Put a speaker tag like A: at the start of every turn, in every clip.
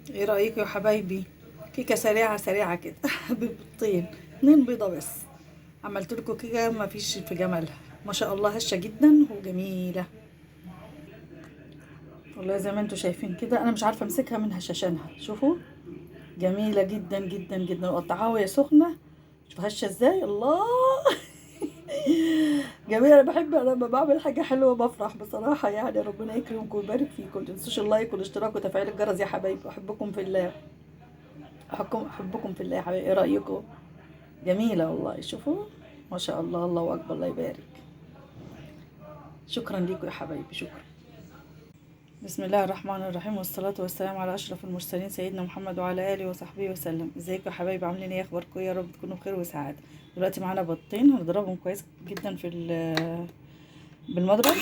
A: ايه رايكم يا حبايبي؟ كيكة سريعة سريعة كده ببيضتين، 2 بيضة بس. عملت لكم كيكة ما فيش في جمالها، ما شاء الله، هشه جدا وجميلة والله. زي ما انتم شايفين كده، انا مش عارفه امسكها من هشاشانها. شوفوا جميلة جدا جدا جدا، وقطعها وهي سخنة. شوفوا هشه ازاي، الله جميلة. انا بحب لما بعمل حاجة حلوة بفرح بصراحة، يعني ربنا يكرمكم ويبارك فيكم. ما تنسوش ال like والاشتراك وتفعيل الجرس يا حبايبي. احبكم في الله، احبكم في الله يا حبايبي. ايه رايكم؟ جميلة والله. شوفوا ما شاء الله، الله اكبر، الله يبارك. شكرا لكم يا حبايبي، شكرا. بسم الله الرحمن الرحيم، والصلاة والسلام على أشرف المرسلين سيدنا محمد وعلى آله وصحبه وسلم. ازيكم يا حبايبي، عاملين ايه؟ اخباركم؟ يا رب تكونوا بخير وسعادة. دلوقتي معانا بيضتين هنضربهم كويس جدا في بالمضرب.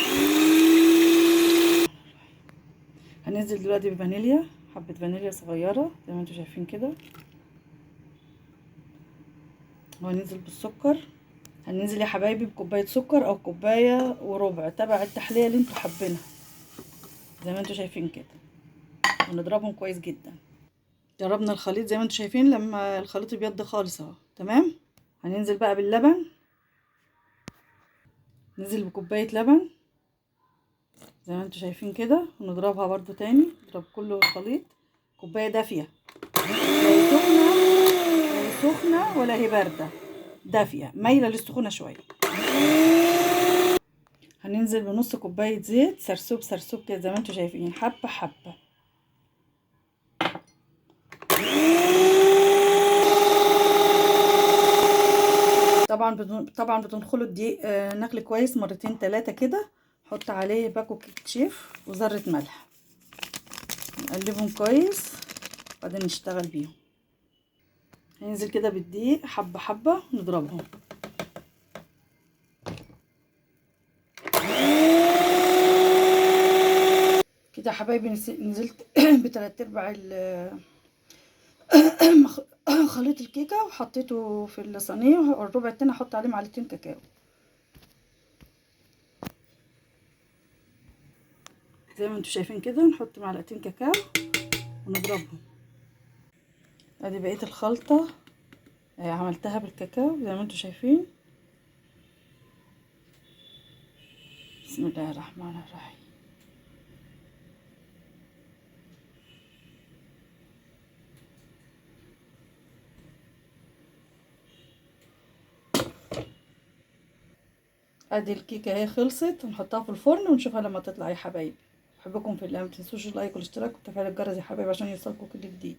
A: هننزل دلوقتي بفانيليا، حبة فانيليا صغيرة زي ما انتم شايفين كده، وهننزل بالسكر. هننزل يا حبايبي بكوباية سكر او كوباية وربع تبع التحلية اللي انتم حابينها زي ما انتم شايفين كده، ونضربهم كويس جدا. ضربنا الخليط زي ما انتم شايفين، لما الخليط ابيض خالص اهو، تمام. هننزل بقى باللبن، ننزل بكوبايه لبن زي ما انتم شايفين كده، ونضربها برده تاني. نضرب كله الخليط. كوباية دافيه، لا سخنة لا سخنة ولا هي باردة، دافيه مايلة للسخونه شوية. هننزل بنص كوباية زيت سرسوب سرسوب كده زي ما انتم شايفين، حبه حبه. طبعا بتنخلوا الدقيق نخل كويس مرتين 3 كده. حط عليه باكو كيك شيف وذره ملح، نقلبهم كويس بعدين نشتغل بيهم. هننزل كده بالدقيق حبه حبه نضربهم. كده يا حبايبي نزلت بتلات ارباع خليط الكيكه وحطيته في الصينية، والربع التاني هحط عليه معلقتين كاكاو. زي ما انتم شايفين كده، نحط معلقتين كاكاو ونضربهم. ادي بقية الخلطة عملتها بالكاكاو زي ما انتم شايفين. بسم الله الرحمن الرحيم. ادي الكيكه اهي خلصت، نحطها في الفرن ونشوفها لما تطلع يا حبايبي. احبكم في الله، ما تنسوش اللايك والاشتراك وتفعيل الجرس يا حبايبي عشان يوصلكم كل جديد.